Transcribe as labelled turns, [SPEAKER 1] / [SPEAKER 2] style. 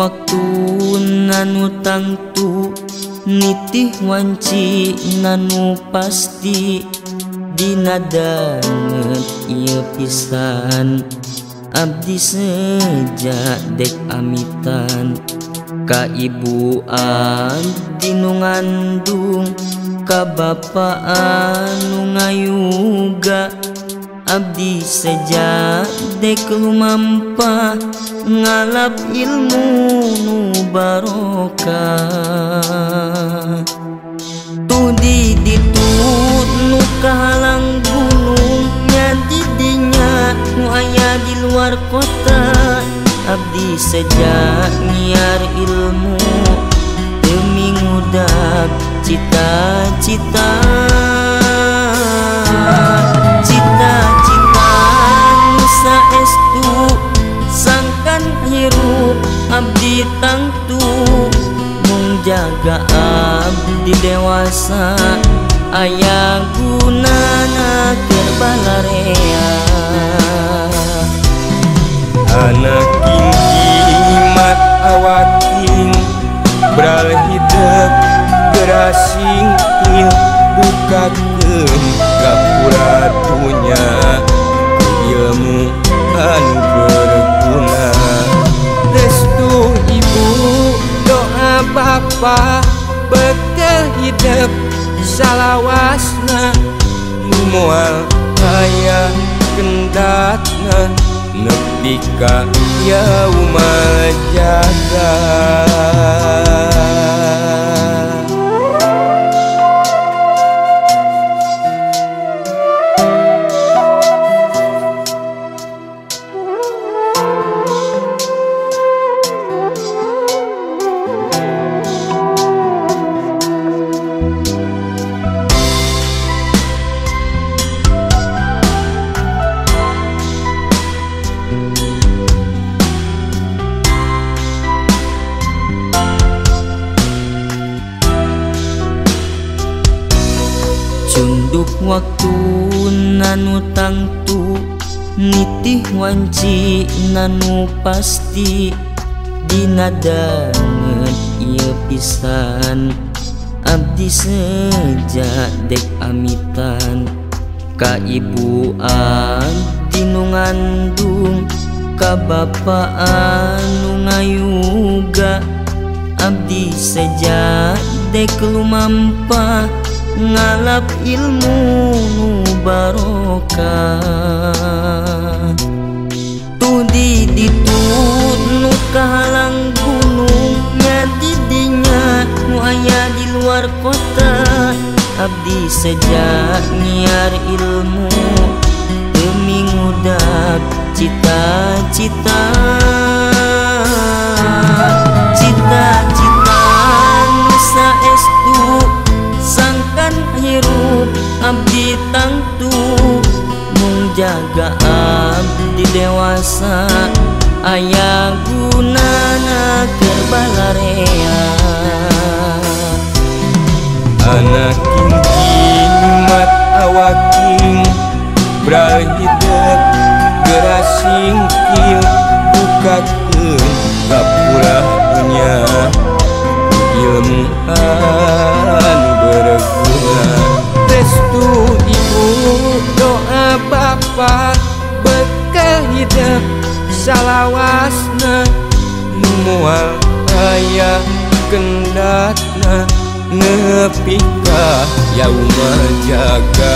[SPEAKER 1] waktu nanu tangtu nitih wanci nanu pasti dina danget ieu pisan abdi seja dek amitan ka ibu abdi nu ngandung ka bapa anu ngayuga abdi seja dek lumampah ngalap ilmu nu barokah. Tuh di ditu nu kahalang gunung nya di dinya nu aya di luar kota abdi seja nyiar ilmu demi ngudak cita-cita. Cita-cita nu saestu sangkan hirup abdi tangtu mung jaga abdi dewasa aya gunana keur balarea.
[SPEAKER 2] Anak kimat awaking bral hidup gerasingkil bukakeun gapura dunya ilmu anu berguna. Restu ibu doa bapa bekal hidup salawasna nu moal aya kendatna nepi ka yaumal jaza.
[SPEAKER 1] Cunduk waktu nanu tangtu nitih wanci nanu pasti dina danget ieu pisan abdi seja dek amitan ka ibu abdi nu ngandung ka bapa anu ngayuga abdi seja dek lumampah ngalap ilmu nu barokah. Tuh di ditu nu kahalang gunung nya di dinya nu aya di luar kota abdi seja nyiar ilmu demi ngudak cita-cita. Cita-cita nu saestu sangkan hirup abdi tangtu mung jaga abdi dewasa aya gunana keur balarea.
[SPEAKER 2] Anak kimat awaking bral hidup gerasingkil bukakeun gapura dunya ilmu anu berguna. Restu ibu doa bapa bekal hidup salawasna nu moal aya kendatna nepi ka yauma jaga.